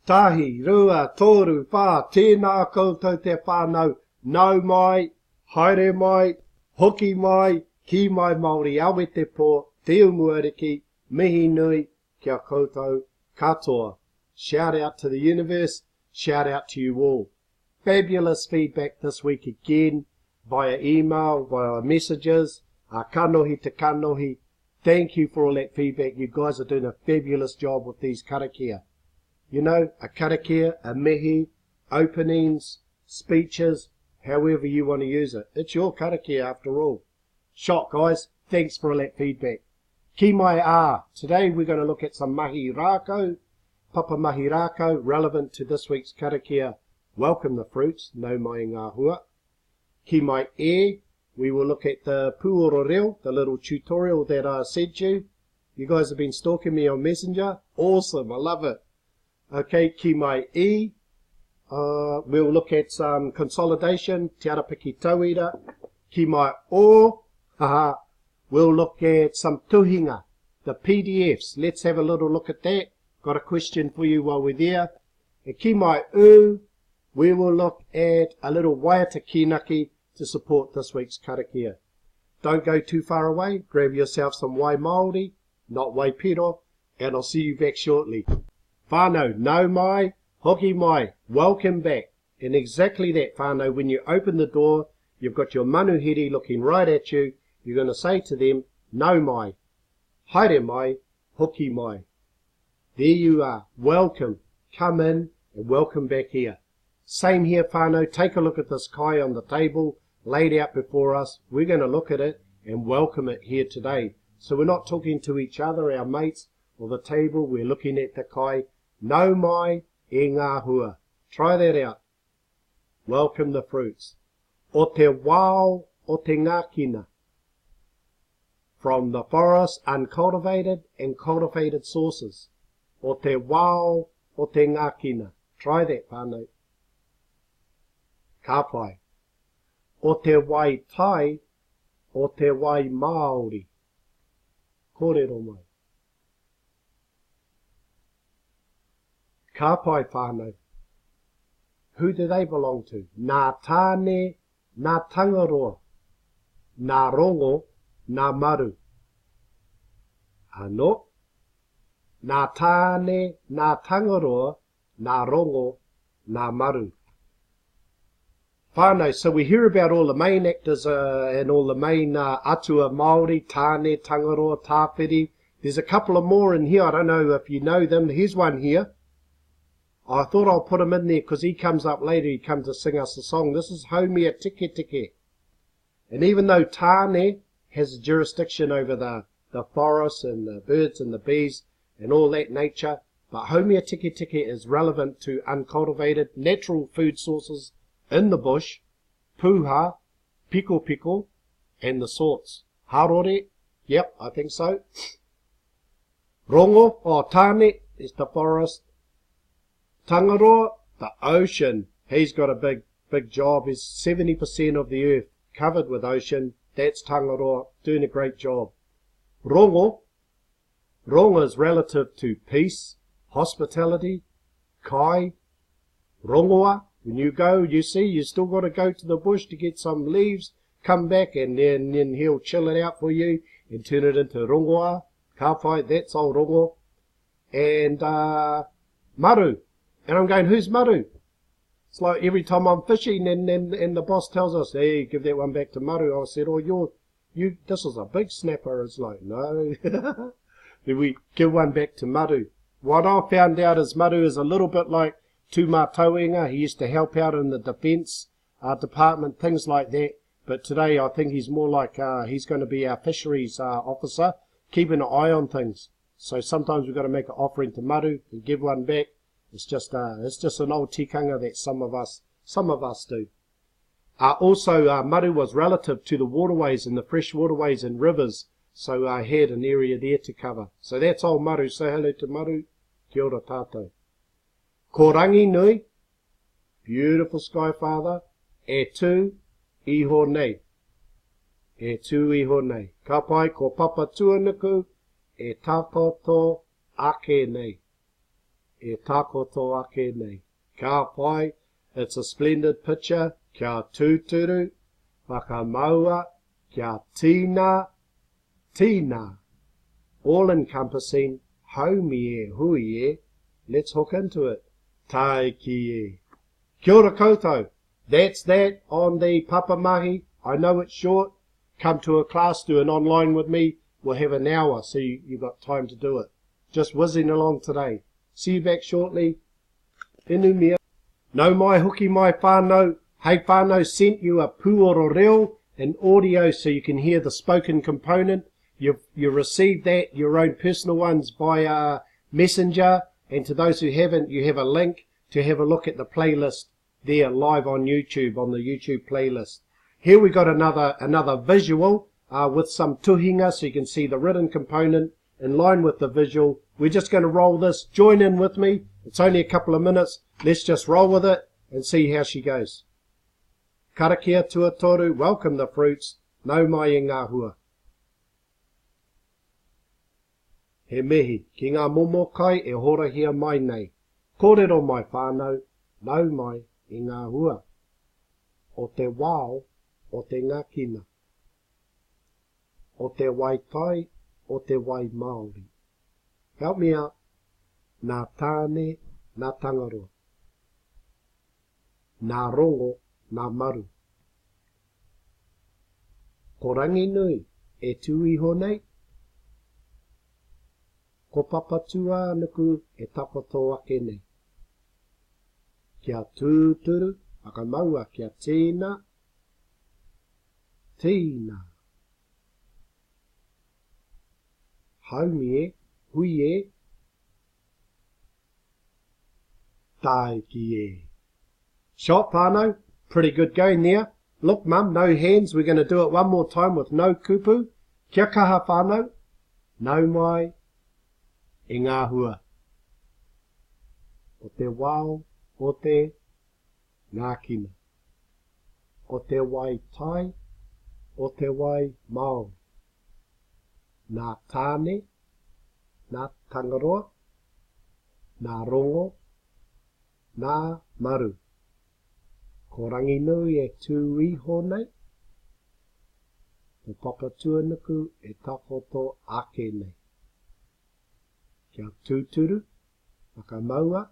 Tahi, rua, toru, whā, tēnā koutou te whānau, nau mai, haere mai, hoki mai, ki mai Māori, awe te pō, te umuariki, mihi nui ki a koutou katoa. Shout out to the universe, shout out to you all. Fabulous feedback this week again via email, via messages, uh, kanohi te kanohi. Thank you for all that feedback. You guys are doing a fabulous job with these karakia. You know, a karakia, a mihi, openings, speeches, however you want to use it. It's your karakia after all. Shot, guys. Thanks for all that feedback. Ki mai a. Today we're going to look at some mahi rākau, papa mahi rākau, relevant to this week's karakia. Welcome the fruits, nau mai ngā hua. Ki mai e, we will look at the puoro reo, the little tutorial that I sent you. You guys have been stalking me on Messenger. Awesome, I love it. Okay, ki mai e, uh, we'll look at some consolidation, te arapiki tauira. Ki mai o, haha, we'll look at some tuhinga, the PDFs. Let's have a little look at that. Got a question for you while we're there. And ki mai u, we will look at a little waiata kinaki to support this week's karakia. Don't go too far away. Grab yourself some wai Māori, not wai piro, and I'll see you back shortly. Whānau, nau mai, hoki mai, welcome back. And exactly that, whānau, when you open the door, you've got your manuhiri looking right at you. You're going to say to them, nau mai, haere mai, hoki mai. There you are. Welcome. Come in and welcome back here. Same here, whānau. Take a look at this kai on the table laid out before us. We're going to look at it and welcome it here today. So we're not talking to each other, our mates, or the table. We're looking at the kai. Nau mai e ngā hua. Try that out. Welcome the fruits. O te wao o te ngākina. From the forest, uncultivated and cultivated sources. O te wao o te ngākina. Try that, whānau. Ka pai. O te wai tai, o te wai Māori. Kōrero mai. Ka pai, whānau. Who do they belong to? Nā Tāne, nā Tangaroa, nā Rongo, nā Maru. Anō. Nā Tāne, nā Tangaroa, nā Rongo, nā Maru. Whānau, so we hear about all the main actors uh, and all the main uh, atua Māori, Tāne, Tangaroa, Tāwhiri. There's a couple of more in here. I don't know if you know them. Here's one here. I thought I'll put him in there because he comes up later. He comes to sing us a song. This is Haumia Tiketike. And even though Tāne has jurisdiction over the, the forests and the birds and the bees and all that nature, but Haumia Tiketike is relevant to uncultivated natural food sources in the bush, puha, piko piko, and the sorts. Harore, yep, I think so. Rongo, or oh, Tāne, is the forest. Tangaroa, the ocean. He's got a big, big job. He's 70% of the earth covered with ocean. That's Tangaroa, doing a great job. Rongo, Rongo is relative to peace, hospitality, kai, rongoa. When you go, you see, you still got to go to the bush to get some leaves, come back, and then, then he'll chill it out for you and turn it into rongoa. Ka pai, that's old rongo. And uh, maru. And I'm going, who's Maru? It's like every time I'm fishing and, and, and the boss tells us, hey, give that one back to Maru. I said, oh, you're, you, this is a big snapper. It's like, no. then we give one back to Maru. What I found out is Maru is a little bit like Tūmatauenga. He used to help out in the defence uh, department, things like that. But today I think he's more like uh, he's going to be our fisheries uh, officer, keeping an eye on things. So sometimes we've got to make an offering to Maru and give one back. It's just uh, it's just an old tikanga that some of us some of us do. Uh, also, uh, Maru was relative to the waterways and the fresh waterways and rivers, so I uh, had an area there to cover. So that's old Maru. Say hello to Maru. Kia ora tātou. Ko Ranginui, beautiful sky father, e tū iho nei. E tū iho nei. Ka pai ko Papatūānuku e takoto ake nei. e takoto ake nei. Ka pai, it's a splendid picture, kia tūturu, whakamaua, kia tīna, tīna. All encompassing, haumi e, hui e, let's hook into it. Tāiki e. Kia ora koutou. That's that on the papamahi. I know it's short. Come to a class, do an online with me. We'll have an hour, so you, you've got time to do it. Just whizzing along today. See you back shortly. Inumia. Nau mai hoki mai whānau. Hey whānau sent you a pūoro reo, an audio so you can hear the spoken component. You've, you received that, your own personal ones via Messenger. And to those who haven't, you have a link to have a look at the playlist there live on YouTube, on the YouTube playlist. Here we got another, another visual uh, with some tuhinga so you can see the written component in line with the visual. We're just going to roll this. Join in with me. It's only a couple of minutes. Let's just roll with it and see how she goes. Karakia tuatoru, welcome the fruits. Nau mai e ngā hua. He mihi ki ngā momo kai e horahia mai nei. Kōrero mai whānau, nau mai i ngā hua. O te wao, o te ngakina. O te wai tai, o te wai Māori. Help me out. Nā Tāne, nā Tangaroa. Nā Rongo, nā Maru. Ko Ranginui e tū iho nei, ko Papatūānuku e takoto ake nei. Kia tūturu, whakamaua kia tīna, tīna. Haumi e, hui e, tāiki e. Shot, whānau. Pretty good going there. Look, mum, no hands. We're going to do it one more time with no kupu. Kia kaha, whānau. Nau mai e ngā hua. O te wao, o te ngākina. O te wai tai, o te wai Māori. Nā Tāne, nā Tangaroa, nā Rongo, nā Maru. Ko Ranginui e tū iho nei, ko Papatuanuku e takoto ake nei. Kia tūturu, whakamaua,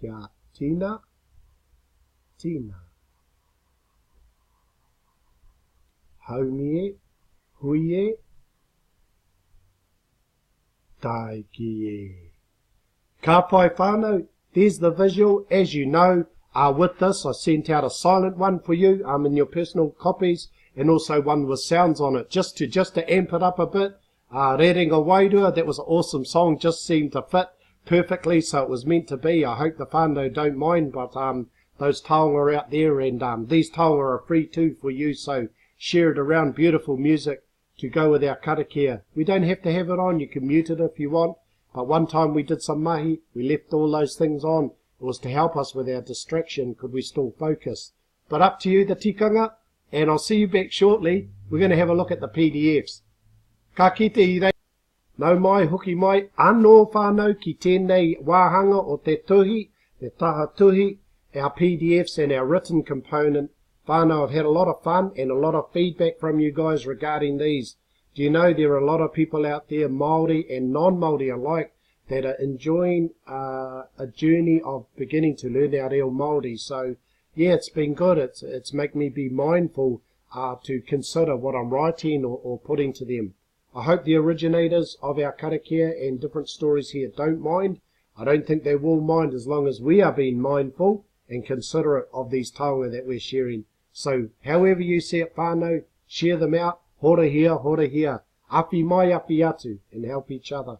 kia tina, tina. Haumi e, hui e, tāiki e. Ka pai whānau, there's the visual. As you know, uh, with this, I sent out a silent one for you um, in your personal copies and also one with sounds on it just to just to amp it up a bit. Uh, Rerenga Wairua, that was an awesome song, just seemed to fit perfectly, so it was meant to be. I hope the whānau don't mind, but um, those taonga are out there, and um, these taonga are free too for you, so share it around. Beautiful music to go with our karakia. We don't have to have it on, you can mute it if you want, but one time we did some mahi, we left all those things on. It was to help us with our distraction, could we still focus? But up to you, the tikanga, and I'll see you back shortly. We're going to have a look at the PDFs. Ka kite i rei. Nau mai, hoki mai, anō whānau ki tēnei wāhanga o te tuhi, te taha tuhi, our PDFs and our written component. Whānau, I've had a lot of fun and a lot of feedback from you guys regarding these. Do you know there are a lot of people out there, Māori and non-Māori alike, that are enjoying uh, a journey of beginning to learn our reo Māori. So, yeah, it's been good. It's, it's made me be mindful uh, to consider what I'm writing or, or putting to them. I hope the originators of our karakia and different stories here don't mind. I don't think they will mind as long as we are being mindful and considerate of these taonga that we're sharing. So, however you see it, whānau, share them out, horahia, horahia, awhi mai, awhi atu, and help each other.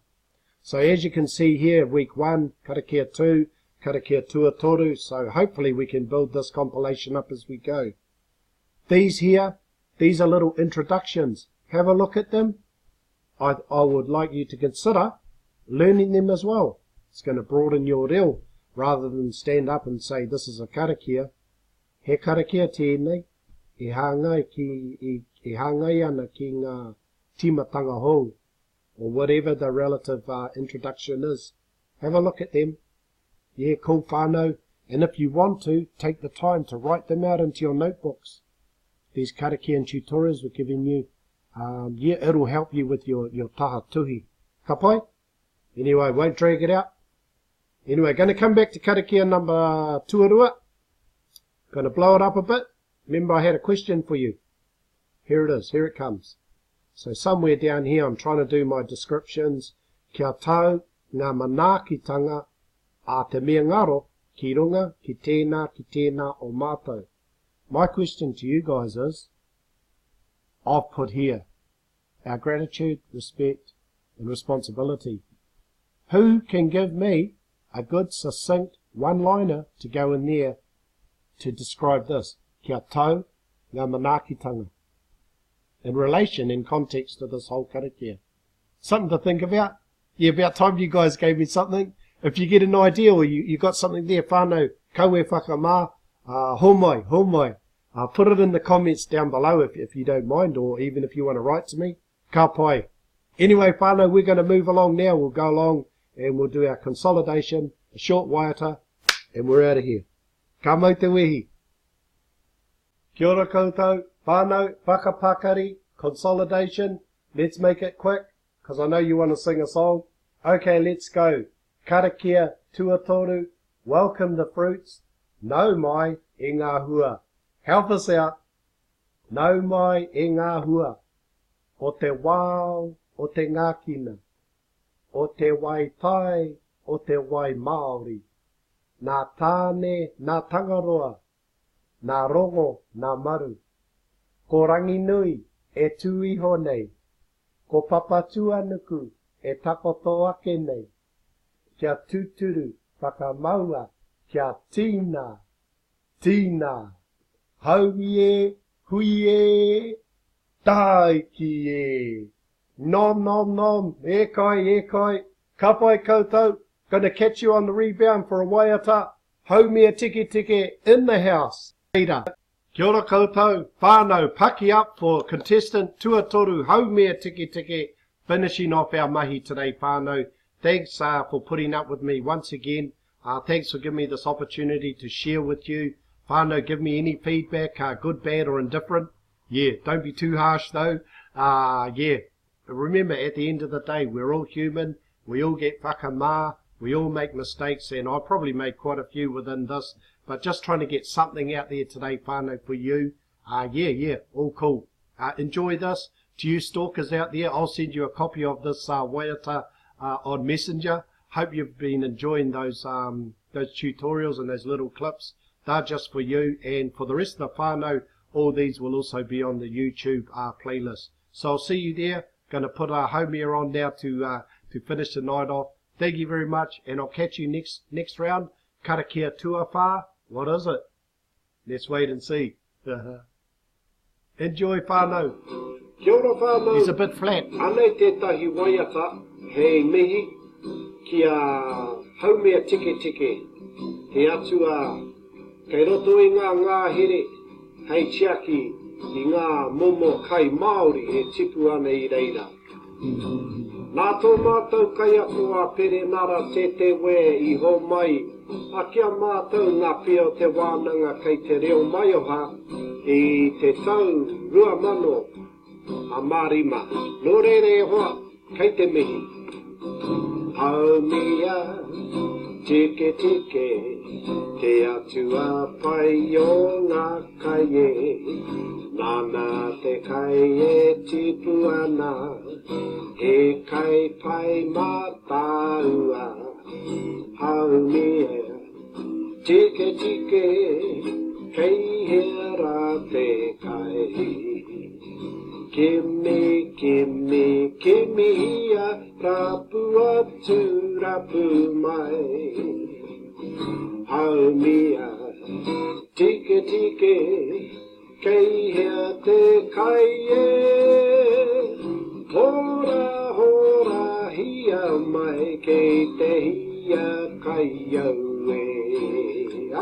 So as you can see here, week 1, karakia 2, karakia tuatoru, so hopefully we can build this compilation up as we go. These here, these are little introductions. Have a look at them. I, I would like you to consider learning them as well. It's going to broaden your reo rather than stand up and say this is a karakia. He karakia tēnei, e hāngai, ki, e, e hāngai ana ki ngā tīmatanga hou, or whatever the relative uh, introduction is. Have a look at them. Yeah, cool whānau. And if you want to, take the time to write them out into your notebooks. These karakia and tutorials we're giving you, um, yeah, it'll help you with your, your taha tuhi. Ka pai? Anyway, won't drag it out. Anyway, going to come back to karakia number tuarua. Going to blow it up a bit. Remember I had a question for you. Here it is. Here it comes. So somewhere down here I'm trying to do my descriptions. Kia tau ngā manaakitanga a te mea ngaro ki runga ki tēnā ki tēnā o mātou. My question to you guys is, I've put here our gratitude, respect and responsibility. Who can give me a good succinct one-liner to go in there to describe this? Kia tau ngā manaakitanga. In relation, in context to this whole karakia. Something to think about. Yeah, about time you guys gave me something. If you get an idea or you, you got something there, whānau, kaua e whakamā, uh, homai, homai. Uh, put it in the comments down below if, if you don't mind, or even if you want to write to me. Ka pai. Anyway, whānau, we're going to move along now. We'll go along and we'll do our consolidation, a short waiata, and we're out of here. Ka mau te wehi. Kia ora koutou, whānau, whakapakari, consolidation. Let's make it quick, because I know you want to sing a song. Okay, let's go. Karakia tuatoru, welcome the fruits, nau mai e ngā hua. Help us out. Nau mai e ngā hua. O te wao, o te ngākina. O te wai tai, o te wai Māori. Nā Tāne, nā Tangaroa, nā Rongo, nā Maru. Ko Ranginui e tū iho nei, ko Papatūānuku e takoto ake nei, kia tūturu whakamaua, kia tīna, tīna, haumi e, hui e, tāiki e! Nom nom nom, e kai, e kai, ka pai koutou, gonna catch you on the rebound for a waiata, Haumia Tiketike in the house. Reira. Kia ora koutou, whānau, paki up for contestant tuatoru Haumia Tiketike finishing off our mahi today whānau. Thanks uh, for putting up with me once again. Uh, thanks for giving me this opportunity to share with you. Whānau, give me any feedback, uh, good, bad or indifferent. Yeah, don't be too harsh though. Uh, yeah, remember at the end of the day, we're all human. We all get whakamā. We all make mistakes, and I probably made quite a few within this, but just trying to get something out there today, whānau, for you. Uh, yeah, yeah, all cool. Uh, enjoy this. To you stalkers out there, I'll send you a copy of this uh, waiata uh, on Messenger. Hope you've been enjoying those um, those tutorials and those little clips. They're just for you, and for the rest of the whānau, all these will also be on the YouTube uh, playlist. So I'll see you there. Going to put our Haumia on now to uh, to finish the night off. Thank you very much, and I'll catch you next next round. Karakia tuawhā. What is it? Let's wait and see. Enjoy whānau. Kia ora whānau. He's a bit flat. Anei tētahi waiata hei mihi ki a Haumia Tiketike, he atua kei roto i ngā ngāhere hei tiaki i ngā momo kai Māori e tipu ana i reira. Nā tō mātou kaiako a Perenara Tētewē i homai a ki a mātou ngā pia o te wānanga kei te reo maioha i te tau 2000 a Mārima. Nō reira e hoa, kei te mihi. Haumia, tiketike, te atua pai o ngā kai e, nāna te kai e tipu ana, he kai pai mā tāua. Haumia, tiketike, kei hea rā te kai. Kimi, kimi, kimihia, rapu atu, rapu mai. Haumia, tiketike, kei hea te kai e. Hora, hora, hia mai, kei te hia kai au e.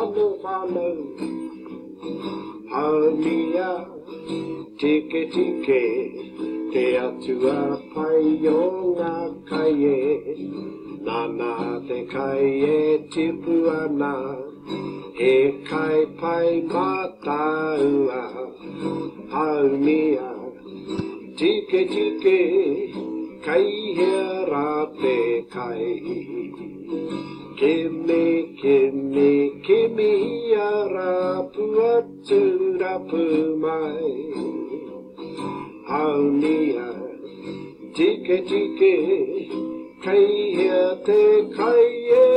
Ano whanau. Haumia, tiketike, te atua pai o ngā kai e. Nana te kai e tipu ana, he kai pai mā tāua. Haumia, tiketike, kei hea rā te kai? Kimi, kimi, kimihia rapu atu, rapu mai. Haumia, tiketike, kei hea te kai e?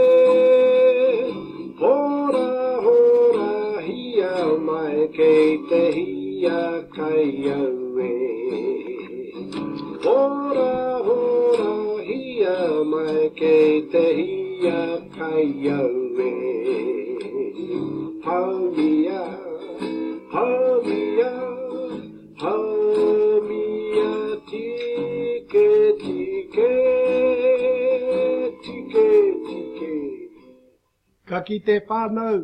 Hora, horahia mai kei te hiakai au e. Hora, horahia mai kei te hiakai au e. Haumia, haumia, haumia tiketike, tiketike. Ka kite whānau!